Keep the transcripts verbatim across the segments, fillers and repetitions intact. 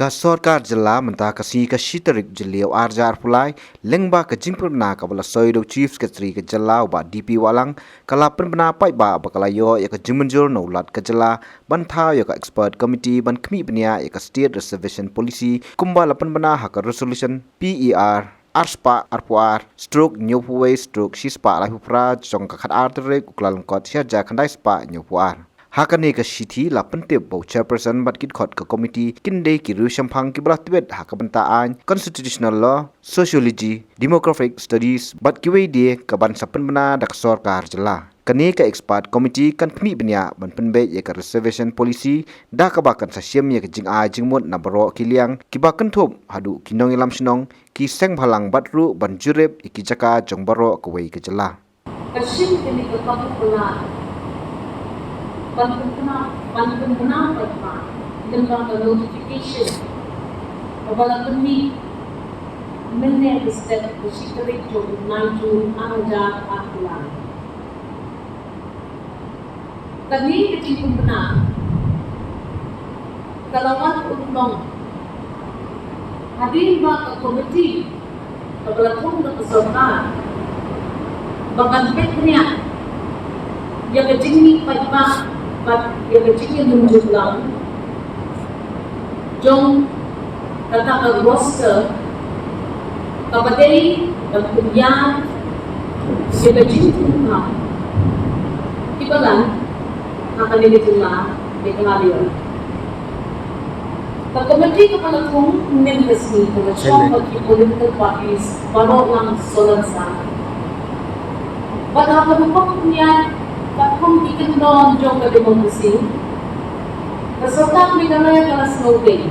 Ka sorkar jylla mynta ka sngi ka shi tarik Jylliew ar hajar arphew lai, lyngba ka jingpynbna kaba la soi da u Chief Secretary ka jylla u Bah D P Wahlang, ka la pynbna paidbah ba ka la ïoh ïa ka jingmynjur na u Lat ka jylla ban thaw ïa ka expert committee ban khmih bniah ïa ka State Reservation Policy, kumba la pynbna ha ka resolution P E R ar spah arphew ar stroke hynñiewphew wei stroke shi spah laiphew phra jong ka khatar tarik u Kyllalyngkot shi hajar khyndai spah hynñiewphew ar. Ha kane ka shithi la pyntip ba u chairperson bad ki dkhot ka committee kin dei ki riewshemphang kiba la tbit ha ka bynta aiñ, constitutional law, sociology, demographic studies bad kiwei de, ka ban sa pynbna da ka sorkar jylla. Kane ka expert committee kan khmih bniah ban pynbeit ïa ka reservation policy, da kaba kan sa shim ïa ka jingai jingmut na baroh ki liang, kiba kynthup haduh ki nongïalam shnong, ki seng bhalang bad ruh ban jurip ïa ki jaka jong baroh kawei ka jylla. Ka shim kane ka kabu ka la ban pynbna, ban pynbna paidbah lyngba ka notification kaba la pynmih mynne ka step ka shi tarik jong u bnai Jun ar hajar arphew lai. Kane ka jingpynbna ka la wan urlong hadien ba ka komiti kaba la thung da ka sorkar ba kan peit bniah ïa ka jingmih paidbah bad ïa ka jingïamynjur lang jong kata ka roster kaba dei ban pynïar ïa ka jingthung kam kiba lan ha kane ka jylla Meghalaya. Ka komiti kaba la thung mynne ka sngi ka la shong bad ki political parties baroh lang sohlan sah. Bad ha ka rukom pynïaid katkum ki kyndon jong ka democracy, ka sorkar Meghalaya ka la sngewdei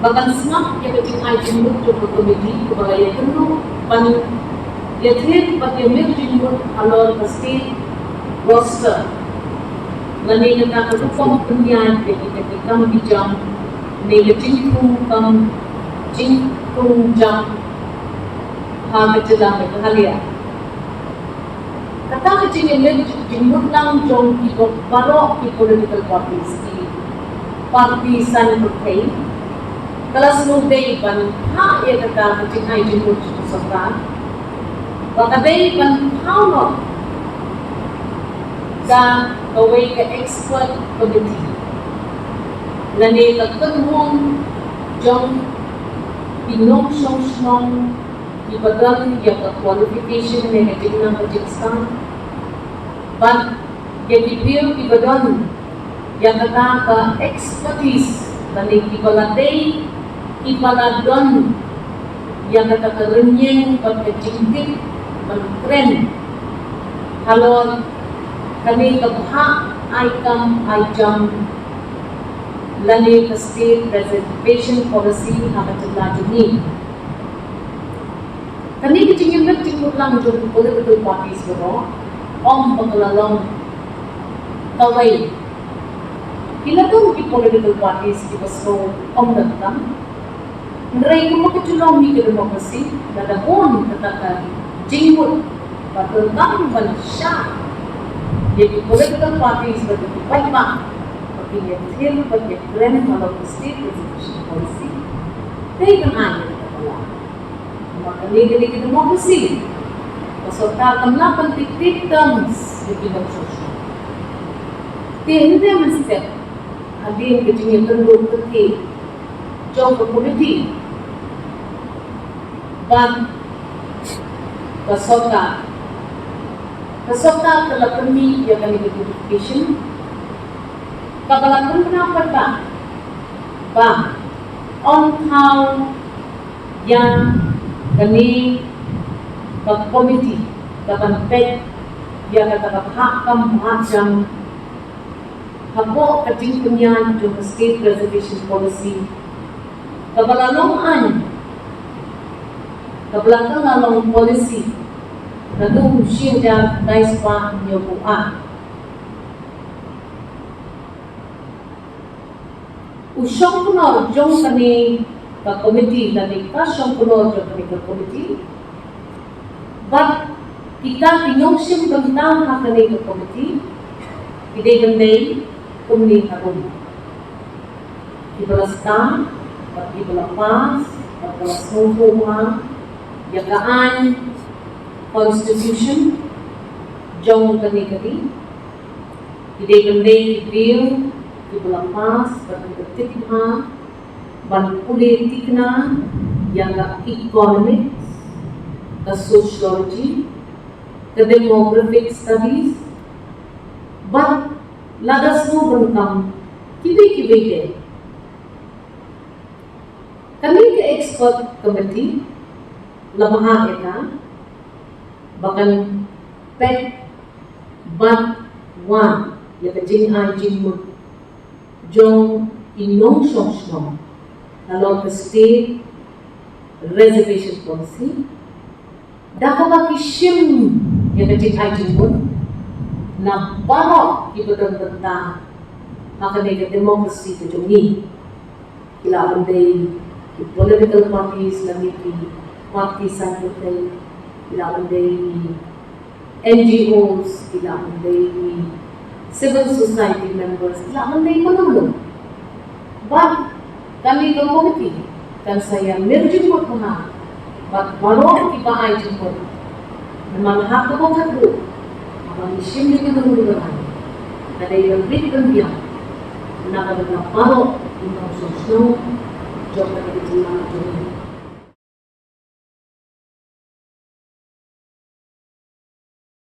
ba kan sngap ïa ka jingai jingmut jong ka komiti kaba la ïakynduh ban ïathir bad ïamir jingmut halor ka state roster lane kata ka rukom pynïaid ïa kita ki kam ki jam ne ka jingthung kam jingthung jam ha ka jylla Meghalaya. Kata ka jingïamir jingmut lang jong ki baroh ki political parties, ki party saiñ pyrthei, ka la sngewdei ban phah ïa kata ka jingai jingmut jong ka sorkar ba ka dei ban thaw noh da kawei ka expert committee lane ka kynhun jong ki nongshong shnong kiba don ïa ka qualification ne ka jingnang ka jingstad bad ïa ki briew kiba don ïa kata ka expertise lane kiba la dei kiba la don ïa kata ka rynïeng bad ka jingtip ban kren halor kane ka bhah ai kam ai jam lane ka state reservation policy ha ka jylla jong ngi. Kane ka jingïamir jingmut lang jong ki political parties baroh ym ba ka la long kawei. Ki la don ki political parties kiba sngew ym donkam. Hynrei kumba ka ju long hi ka democracy, lada bun kata ka jingmut ba donkam ban shah ïa ki political parties bad ki paidbah ba kin ïathir bad ïakren halor ka state reservation policy, dei ban ai ïa kata ka la. Namar kane ka dei ka democracy. Ka sorkar kam lah ban dictate terms ïa ki nongshong shnong. Te hynrei mynstep hadien ka jingïakynduh kyrkieh jong ka komiti bad ka sorkar, ka sorkar ka la pynmih ïa kane ka notification kaba la pynbna paidbah ba yn thaw ïa kane ka komiti kaban peit ïa kata ka bhah kam bhah jam hapoh ka jingpynïaid jong ka State Reservation Policy kaba la long aiñ, kaba la kylla long policy naduh u shi hajar khyndai spah hynñiewphew ar. U shongknor jong kane ka komiti lane ka shongknor jong kane ka komiti bad kita ki nongshim bynta ha kane ka komiti ki dei ban dei kumne harum. Kiba la stad bad kiba la pass bad ba la sngewthuh ïa ka aiñ constitution jong kane ka ri. Ki dei ban dei ki briew kiba la pass bad kiba tip bha ban pule thikna ïa ka economics, ka sociology, ka demographic studies bad lada sngewbha ban kam kiwei kiwei de. Kane ka expert committee la bha ïa ka ba kan peit bad wan ïa ka jingai jingmut jong ki nongshong shnong halor ka state reservation policy. Da kaba ki shim ïa ka jingai jingmut na baroh kiba don bynta ha kane ka democracy ka jong ngi. Ki la ban dei ki political parties lane ki party scientific, ki la ban dei ki N G Os, ki la ban dei ki civil society members, ki la ban dei mano mano. Bad kane ka committee kan sa ïa mirjing bad bha bad baroh kiba ai jingmut. Namar ha kaba khatduh haba ngi shim ïa kano kano ka rai, ka dei ban bit ban biang na ka bynta baroh ki nongshong shnong jong kane ka jylla jong ngi.